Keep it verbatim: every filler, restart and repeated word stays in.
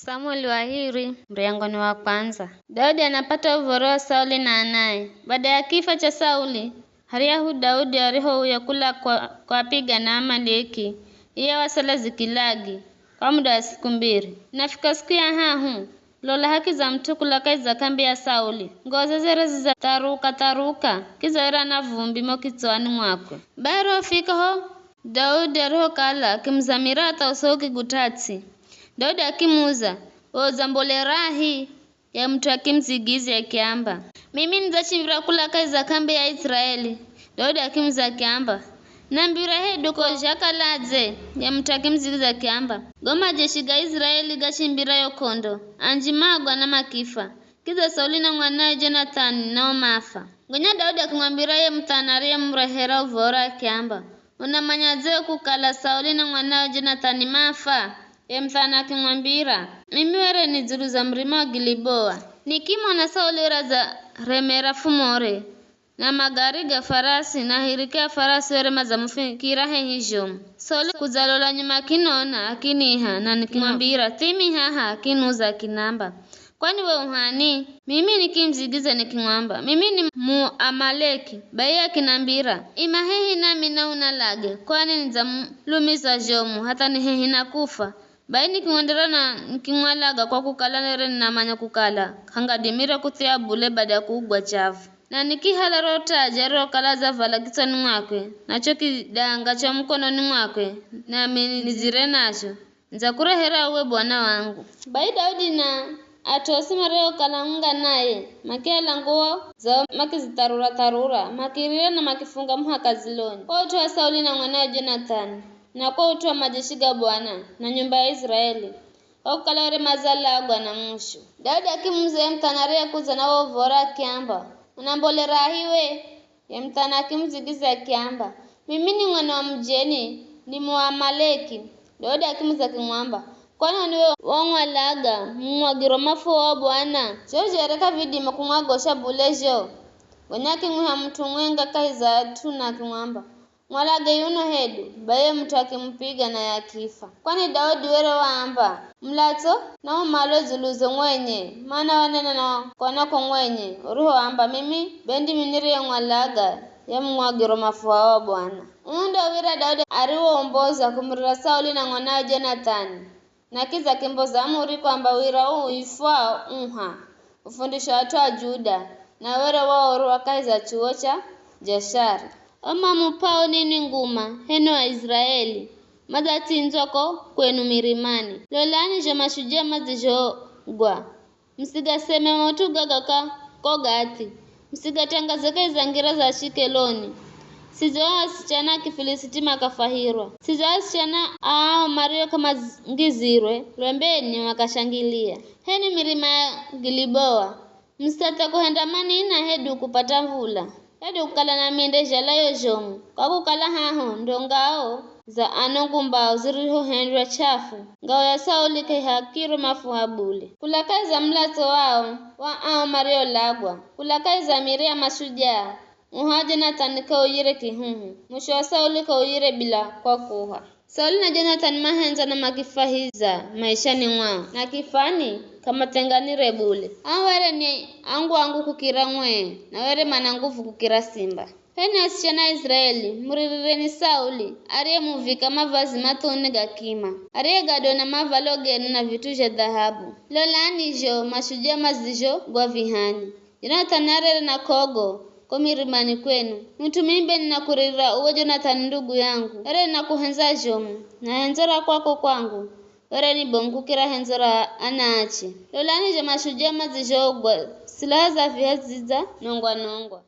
Samueli wa hiri, muryango ni wa kwandza. Daudi anapata uvoro wa Sauli na anaye. Baada ya kifa cha Sauli, haryahu Daudi arihouya kula kwa, kwapiga na Amaleki, iye wasala Zikilagi, kwa muda wa siku mbiri. Nafika siku ya hahu, lola haki za mut'u kula kahi za kambi ya Sauli, ngoze zere zizatharuka-tharuka, kidza were ana vumbi mo kitswani mwakwe. Bai arihofika ho Daudi arihokala akimuzamira hatha uso ukiguta ts'i. Daudi akimuza, "Wewe udzambolera ahi?" Ye mut'u akimudzigidzya akiamba, "Mimi nidzachimvira kula kahi za kambi ya Israeli." Daudi akimuza akiamba, "Nambira hedu ko zhakaladze?" Ye mut'u akimudzigidzya akiamba, "Go majeshi ga Israeli gachimbira yo kondo, anji magwa na makifa. Kidza Sauli na mwanawe Jonathani nao mafa." Gonya Daudi akimwambira ye muthana ariyemurehera uvoro akiamba, "Unamanyadze kukala Sauli na mwanawe Jonathani mafa?" Ye muthana akimwambira, "Mimi were ni dzulu za murima wa Giliboa. Nikimona Sauli were adzaremera fumore, na magari ga farasi na hirika ya farasi were madzamufikira hehi zhomu. Sauli kudzalola nyuma akinona, akiniha, na nikimwambira, 'Thimi haha,' akiniuza akinamba, 'Kwani we u h'ani?' Mimi nikimudzigidzya nikimwamba, 'Mimi ni Muamaleki.' Bai akinambira, 'Ima hehi nami na unalage, kwani nidzamulumiza zhomu hatha ni hehi na kufa.' Bai nikimwendera na nikimwalaga, kwa kukala nere ninamanya kukala k'angadimire kuthia bule bada ya kuugwa chavu. Na nikihala ro taji arirokala adzavala kitswani mwakwe, na cho kidanga cha mukononi mwakwe, nami nidzire nacho, nidzakurehera uwe bwana wangu." Bai Daudi na at'u osi mariokala hamwenga naye, makihala nguwo zao makizitharura-tharura, makirira na makifunga muhaka dziloni, kwa ut'u wa Sauli na mwanawe Jonathani, na kwa ut'u wa majeshi ga Bwana na nyumba ya Israeli, kwa kukala were madzalagwa na mushu. Daudi akimuza ye muthana ariyekudza na wo uv̱oro akiamba, "Unambolera ahi we?" Ye muthana akimudzigidzya akiamba, "Mimi ni mwana wa mujeni, ni Muamaleki." Daudi akimuza akimwamba, "Kwani we wang'walaga mumwagiro mafuha wa Bwana? Zho zhere k'avidima kumwagosha bule zho?" Gonya akimwiha mut'u mwenga kahi za at'u na akimwamba, "Mwalage yuno hedu." Bai ye mut'u akimupiga naye akifa. Kwani Daudi were waamba, "Mulatso na umalwe dzuluze mwenye, mana wanena na kwanako mwenye, urihoamba, 'Mimi be ndimi niriyemwalaga ye mumwagiro mafuha wa Bwana.'" Uu ndo wira Daudi ariwoumboza kumurira Sauli na mwanawe Jonathani. Na kidza akimboza amuri kwamba wira uu uifwao uha, ufundishe at'u a Juda, na were waorwa kahi za chuwo cha Jashari. O mamupao ninwi nguma, h'enwi Aiziraeli, madzatsindzwa ko kwenu mirimani. Lolani zho mashujaa madzizhogwa. Musigaseme maut'u gaga ka ko Gathi, musigatangaze kahi za ngira za Ashikeloni. Sidzo aa asichana a Kifilisiti makafwahirwa. Sidzo aa asichana aa mario k'amangizirwe lwembeni makashangilia. H'enwi mirima ya Giliboa, musithathe kuhenda manina hedu kupata mvula, hedu kukala na minde zhalayo zhomu, kwa kukala haho ndo ngao za ano ngumbao zirihohendwa ch'afu, ngao ya Sauli k'ihakirwe mafuha bule. Kula kahi za mulatso wao wa ao mariolagwa, kula kahi za miri ya mashujaa, muha wa Jonathani k'auyire kihuhu, musho wa Sauli k'auyire bila kwa kuha. Sauli na Jonathani mahendzwa na makifwahiza maishani mwao, na kifwani k'amathenganire bule. Ao were ni angu-angu kukira mwee, na were mana nguvu kukira simba. H'enwi asichana a Iziraeli, muririreni Sauli, ariyemuvika mavazi mathuni ga kima, ariyegadona mavalo genu na vit'u zha dhahabu. Lolani zho mashujaa madzizhogwa vihani. Jonathani arere na kogo ko mirimani kwenu. Mut'u mimi be ninakuririra uwe Jonathani ndugu yangu, were ninakuhendza zhomu, na hendzo ra kwako kwangu were ni bomu kukira hendzo ra anaache. Lolani zho mashujaa madzizhogwa, silaha za viha zidza nongwa-nongwa.